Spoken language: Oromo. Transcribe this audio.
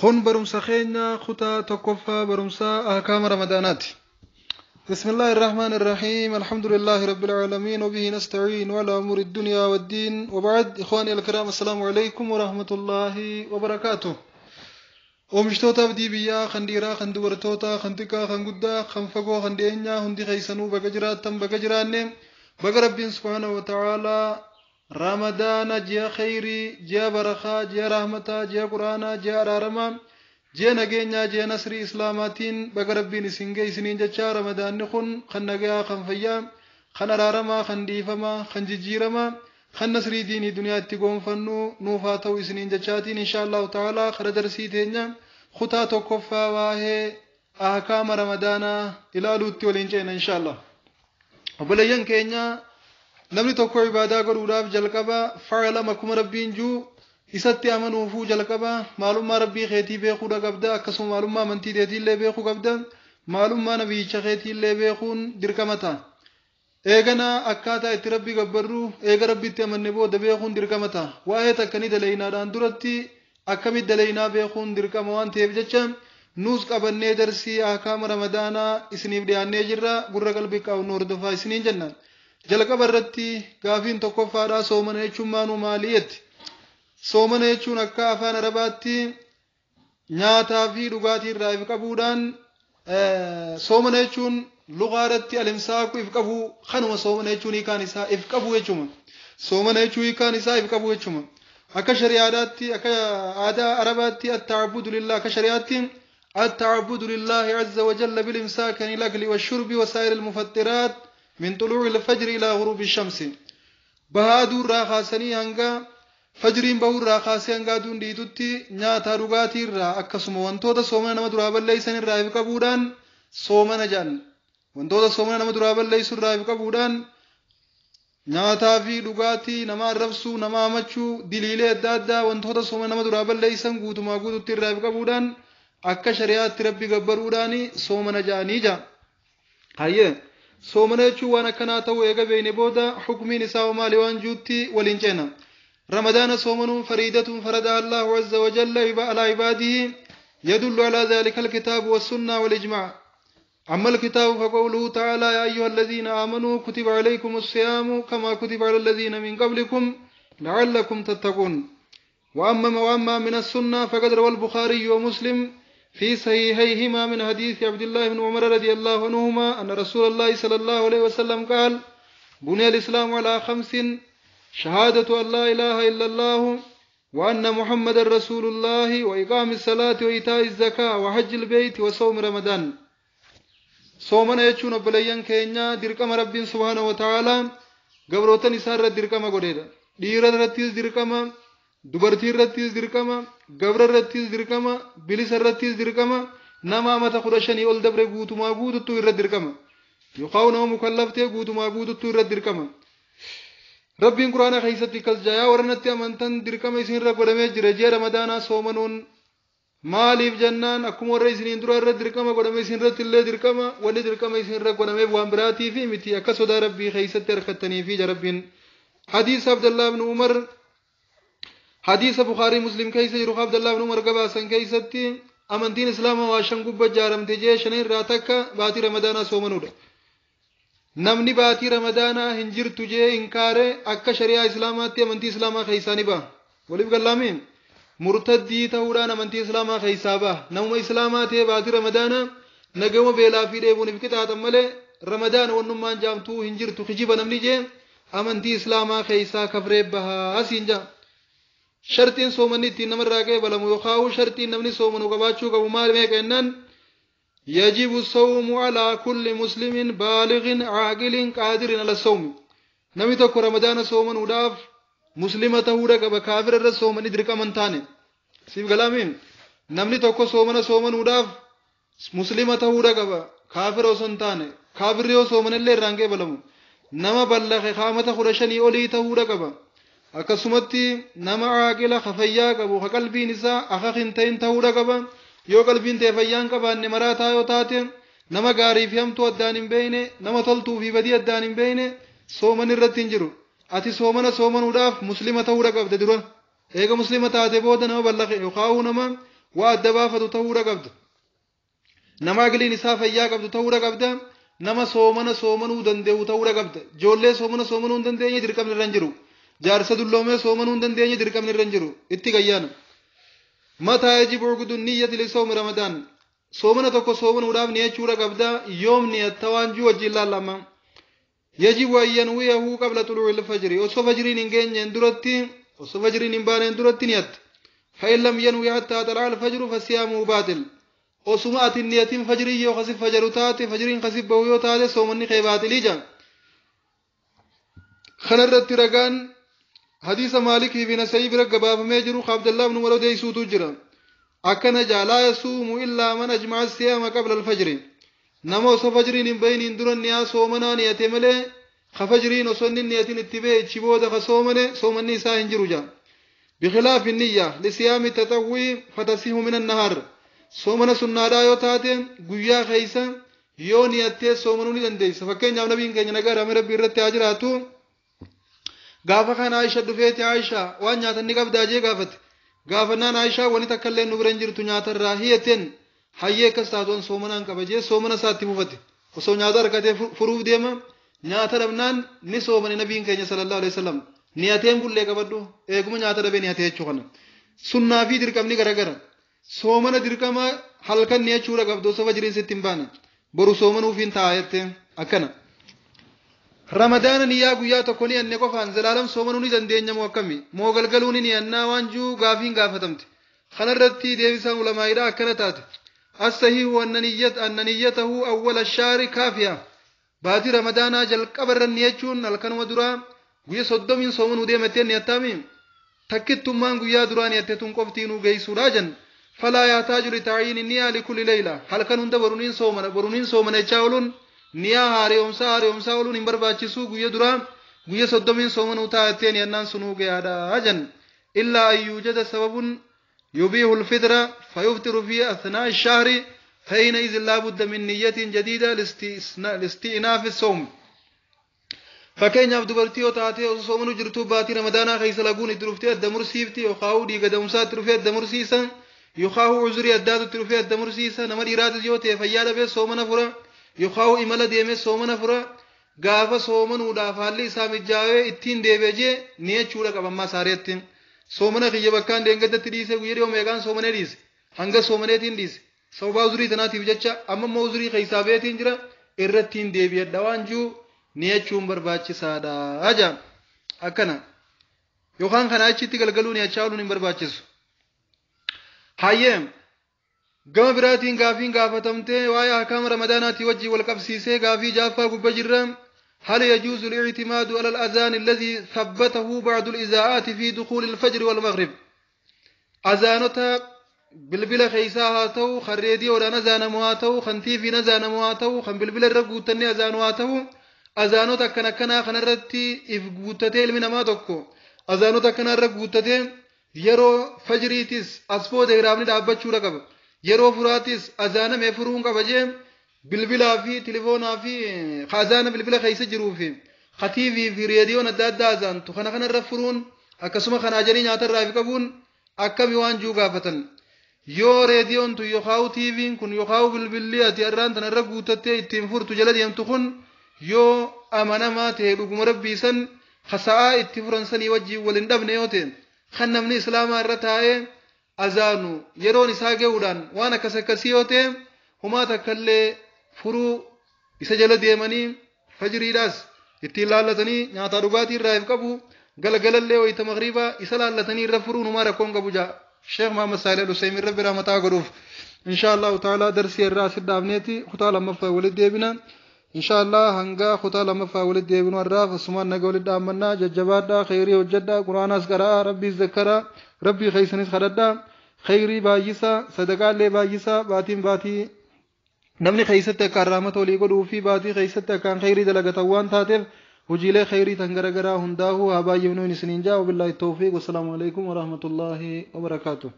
Kun barumsa keenya kutaa tokkoffaa barumsa ahkaama Ramadaanaati. بسم الله الرحمن الرحيم، الحمد لله رب العالمين، وبه نستعين على أمور الدنيا والدين، وبعد. إخواني الكرام، السلام عليكم ورحمة الله وبركاته. Oomishtoota abdii biyyaa, kan dhiiraa, kan dubartoota, kan xiqqaa, kan guddaa, kan fagoo, kan dhiyeenyaa, hundi keessanuu baga jiraattan, baga jiraanne. Baga Rabbiin subhaanahu wa ta'aalaa Ramadaana, ji'a khayrii, ji'a barakaa, ji'a rahmataa, ji'a Quraanaa, ji'a araaramaa, ji'a nageenyaa, ji'a nasrii Islaamaatiin baga Rabbiin isin ga'e isiniin jecha. Ramadaanni kun kan nagayaa, kan fayyaa, kan araaramaa, kan dhiifamaa, kan jijjiiramaa, kan nasrii diinii duniyaa itti goonfannu nuuf haa ta'u isiniin jechaatiin, insha Allahu ta'aalaa kara darsii teenya kutaa tokkoffaa waa'ee ahkaama Ramadaanaa ilaaluutti waliin ceena, insha Allah. Obboleeyyan keenya, namni tokko ibaadaa godhuudhaaf jalqaba fa'alam, akkuma Rabbiin juu isatti amanuufuu jalqaba maalummaa Rabbii keetii beekuudha qabda. Akkasuma maalummaa amantii keetiillee beekuu qabda. Maalummaa nabiyyicha keetiillee beekuun dirqama ta'a. Eegana akkaataa itti Rabbi gabbarru eega Rabbitti amanne booda beekuun dirqama ta'a. Waa'ee takkanii daleeynaadhaan duratti akkamitti daleeynaa beekuun dirqama waan ta'eef jecha, nuus qabannee darsii ahkaama Ramadaanaa isiniif dhiyaannee jirra. Gurra qalbii qabu hordofaa isiniin jenna. Jalqaba irratti gaafiin tokkoffaadhaa, soomana jechuun maanuu maalii jetti? Soomana jechuun akka afaan Arabaatti nyaataa fi dhugaatii irraa if qabuudhaan. Soomana jechuun lugaa irratti الإمساك, if qabuu. Kanuma soomana jechuun hiikaan isaa if qabuu jechuuma. Soomana jechuun hiikaan isaa if qabuu jechuuma. Akka shari'aadhaatti, akka aadaa Arabaatti التعبد لله, akka shari'aatti التعبد لله عز وجل بالإمساك عن الأكل والشرب وسائر المفطرات من طلوع الفجر إلى غروب الشمس. Bahaa aduu irraa kaasanii hanga fajriin bahuu irraa kaasee hanga aduun dhiitutti nyaata dhugaatii irraa, akkasuma wantoota soomana nama duraa balleessan irraa if qabuudhaan soomana jedhan. Wantoota soomana nama duraa balleessu irraa if qabuudhaan, nyaataa fi dhugaatii, nama arrabsuu, nama hamachuu, diliilee adda addaa, wantoota soomana nama duraa balleessan guutumaa guututti irraa if qabuudhaan akka shari'aatti Rabbi gabbaruudhaan soomana jedhanii jaa. Hayyee, soomana jechuun waan akkanaa ta'uu eega beeyne booda, hukumiin isaa maali waan juutti waliin ceena. Ramadaana soomanuun فريضة فرضها الله عز وجل على عباده، يدل على ذلك الكتاب والسنة والإجماع. أما الكتاب فقوله تعالى: يا أيها الذين آمنوا كتب عليكم الصيام كما كتب على الذين من قبلكم لعلكم تتقون. وأما من السنة فقد روى البخاري ومسلم في صحيحيهما من حديث عبد الله بن عمر رضي الله عنهما أن رسول الله صلى الله عليه وسلم قال: بني الإسلام على خمس: شهادة أن لا إله إلا الله وأن محمد رسول الله وإقام الصلاة وإيتاء الزكاة وحج البيت وصوم رمضان. Soomana jechuun, obboleeyyan keenya, dirqama Rabbiin subhaanahu wa ta'aalaa gabrootan isaa irratti dirqama godheedha. Dhiira irrattis dirqama, dubartii irrattis dirqama, gabra irrattis dirqama, bilisa irrattis dirqama, nama amata 15 ol dabre guutumaa guututtuu irratti dirqama. Yookaan nama mukallaftee guutumaa guututtuu irratti dirqama. Rabbiin Quraana keessatti akkas jaa: yaa warra natti amantan, dirqama isinirra godhamee jira ji'a Ramadaanaa soomanuun. Maaliif jennaan, akkuma warra isiniin dura irra dirqama godhame isin irratti illee dirqama. Wanni dirqama isin irra godhameef waan biraatii fi miti, akka sodaa Rabbii keessatti harkattanii fi Rabbiin. Hadiisa Abdallah ibn Umar, hadiisa Bukaarii Muslim keessa jiru, Abdallah ibn Umar gabaasan keessatti, amantiin Islaamaa waa shan gubba ijaaramte jee. Shan irraa takka baatii Ramadaanaa soomanuudha. Namni baatii Ramadaanaa hin jirtu jee inkaare, akka shari'aa Islaamaatti amantii Islaamaa keessaa ni ba'a. Waliif gallaamiin murtaddii ta'uudhaan amantii Islaamaa keessaa ba'a. Namuma Islaamaa ta'e baatii Ramadaanaa nagama beelaa fi dheebuun if qixaaxan malee, Ramadaana wannummaan jaamtuu hin jirtu, kijiba namni jee, amantii Islaamaa keessaa kafree bahaa asiin jaa. Shartiin soomanni ittiin namarraa qeebalamu yookaan shartiin namni soomanu qabaachuu qabu maal, meeqa jennaan, يجب الصوم على كل مسلم بالغ عاقل قادر على الصوم. Namni tokko Ramadaana soomanuudhaaf Muslima ta'uudha qaba. Kaafira irra soomani dirqama hin taane. Siif galaamiin, namni tokko soomana soomanuudhaaf Muslima ta'uudha qaba, kaafira osoo hin taane. Kaafirri yoo soomanillee irraan qeebalamu. Nama ballaqe kaamata 15 olii ta'uudha qaba. Akkasumatti nama aaqila, ka fayyaa qabu, ka qalbiin isaa akak hin ta'in ta'uudha qaba. Yoo qalbiin ta'e fayyaan qabaanne, maraataa yoo taate, nama gaarii fi hamtuu addaan hin beeyne, nama toltuu fi badii addaan hin beeyne, sooman irratti hin jiru. Ati soomana soomanuudhaaf Muslima ta'uudha qabda dura. Eega Muslima taate booda nama ballaqe yookaan nama Waa adda baafatu ta'uudha qabda. Nama aqliin isaa fayyaa qabdu ta'uudha qabda. Nama soomana soomanuu danda'u ta'uudha qabda. Ijoollee soomana soomanuu hin dandeenye dirqamni irra hin jiru. Jaarsa dulloomee soomanuu hin dandeenye dirqamni irra hin jiru. Itti gayyaana. Mataa yajibu uqdu niyyati lisawmi Ramadaan. Soomana tokko soomanuudhaaf niyachuudha qabda. Yoom niyatta waan jiru wajjin laallama. Yajibu an yanwiyahu qabla xuluu'il fajri. Osoo fajriin hin geenyeen duratti, osoo fajriin hin baaneen duratti niyatta. فإن لم ينوي حتى طلع الفجر فصيامه باطل. Osuma ati niyatin fajrii yoo kasif fajaru taate, fajriin kasif bahu yoo taate, soomanni kee baaxilii jaa. Kanarratti ragaan hadiisa Maalikii fi Nasayii bira gabaafamee jiru ka Abdallah ibn Umar odeessuutu jira. Akkana jaa: laa yasuumu illaa man ajma'a siyaama qabla alfajri. Nama osoo fajriin hin bahiniin dura niyaa soomanaa niyate malee, ka fajriin osoo inni niyatin itti bahe ichi booda ka soomane, soomanni isaa hin jiru jaa. بخلاف النية لصيام التطوع فتصح من النهار. Soomana sunnaadhaa yoo taate guyyaa keessa yoo niyattee soomanuu ni dandeessa. Fakkeenyaaf, nabiin keenya nagaa rahmee rabbii irratti haa jiraatu gaafa kana Aisha dhufeeti, "Aisha, waan nyaatan ni qabdaa?" jee gaafate. Gaafannaan Aishaa, "Wani takka illee nu bira hin jirtu nyaatarraa." Hiyateen, "Hayyee, akkas taatuun soomanaan qaba," jee soomana isaatti fufate. Osoo nyaata argatee furuuf deema, nyaata dhabnaan ni soomane nabiin keenya sallallahu alaihi wasallam. Niyateen bullee qabadhu, eeguma nyaata dhabee niyatee jechuu kana. Sunnaa fi dirqamni garagara. Soomana dirqama halkan niyachuudha qabdu osoo fajriin sitti hin baane. Boru soomanuuf hin ta'a jettee akkana. Ramadaana niyyaa guyyaa tokko ni anne qofaan zalaalam soomanuu ni dandeenya moo akkami? Moo galgaluu ni niyannaa waan jiru gaafiin gaafatamte. Kanarratti deebisaan ulamaayidha akkana taate. الصحيح أن نيته أول الشهر كافية. Baatii Ramadaanaa jalqaba irra niyachuun, halkanuma duraa guyya 30n soomanuu deemattee niyattaami. Takkittummaan guyyaa duraa niyatte tun qoftiinuu geessuudha jan. فلا يحتاج لتعيين النية لكل ليلة. Halkan hunda boruniin soomana, boruniin soomana jechaa ooluun, niyaa haaromsaa haaromsaa ooluun hin barbaachisu. Guyya duraa guyya 30n soomanuu taa'attee niyannaan sunuu gahaadha jan. إلا أن يوجد سبب يبيح الفطر فيفطر في أثناء الشهر، فحينئذ لا بد من نية جديدة لاستئناف الصوم. Fakkeenyaaf, dubartii yoo taate osoo soomanuu jirtuu baatii Ramadaanaa keessa laguun itti dhuftee adda mursiifti, yookaan dhiiga da'umsaa itti dhufee adda mursiisa, yookaan uzurii addaatu itti dhufee adda mursiisa. Nama dhiiraatis yoo ta'e fayyaa dhabee soomana fura, yookaan imala deemee soomana fura. Gaafa soomanuudhaaf haalli isaa mijaa'ee ittiin deebi'ee jee niyachuudha qaba. Ammaa saareetti soomana kiyya bakkaan deengaddatti dhiise, guyyaa dhiyoo meeqaan soomanee dhiise, hanga soomaneetiin dhiise, sababaa uzurii tanaatiif jecha, amma immoo uzurii keessaa beetiin jira, irrattiin deebi'adha waan jiru niyachuun barbaachisaadha jaa. Akkana yookaan kana achitti galgaluu niyachaa ooluun hin barbaachisu. Hayyee, gama biraatiin gaafiin gaafatamtee waa'ee ahkaama Ramadaanaatii wajjin wal qabsiisee gaafii jaaffaa gubba jirra. هل يجوز الاعتماد على الأذان الذي ثبته بعض الإذاعات في دخول الفجر والمغرب؟ أذانتا bilbila keessaa haa ta'u, kan reediyoodhaan azaanamu haa ta'u, kan tiiviin azaanamu haa ta'u, kan bilbila irra guuttannee azaanu haa ta'u, azaanota akkan akkanaa kanarratti if guuttatee, ilmi namaa tokko azaanota akkanaa irra guuttatee yeroo fajriitis as booda hiraamni dhaabbachuudha qaba, yeroo furaatis azaanamee furuun qaba jee, bilbilaa fi tilifoonaa fi azaana bilbila keessa jiruu fi tiivii fi reediyoon adda addaa azaantu kana kanarra furuun, akkasuma kanaa jedhii nyaatarraa fi qabuun akkami waan jiru gaafatan. Yoo reediyoon tun yookaan tiiviin kun yookaan bilbilli ati irraan tana irra guuttattee ittiin furtu jala deemtu kun yoo amanamaa ta'e, dhuguma rabbii san hasa'aa itti furan sanii wajjin wal hin dhabne yoo ta'e, kan namni islaamaa irra taa'ee azaanu yeroon isaa gahuudhaan waan akkas akkasii yoo ta'e, humaa takkallee furuu isa jala deemanii fajriidhaas ittiin laallatanii nyaataa dhugaatii irraa if qabu, galgalallee wayita magriibaa isa laallatanii irra furuun humaa rakkoon qabu jaa Sheekh Muhammad Saalih Al-Usaymin, rabbi rahmataa godhuuf. Insha Allahu ta'ala darsii irraa asit dhaabneeti kutaa lammaffaa walitti deebina. Insha Allah hanga kutaa lammaffaa walitti deebinu har'aaf asumaan naga walitti dhaammannaa. Jajjabaadhaa, khayrii hojjedhaa, quraanaas qara'aa, rabbiis zakkaraa, rabbii keessanis kadhadhaa, khayrii baay'isaa, sadaqaallee baay'isaa. Baatiin baatii namni keessatti akkaan rahmata walii godhuu fi baatii keessatti akkaan khayrii dalagatan waan taateef, hojiilee khayrii tan garagaraa hundaa'uu haa baay'ifnuun isiniin jaa. وبالله التوفيق، والسلام عليكم ورحمة الله وبركاته.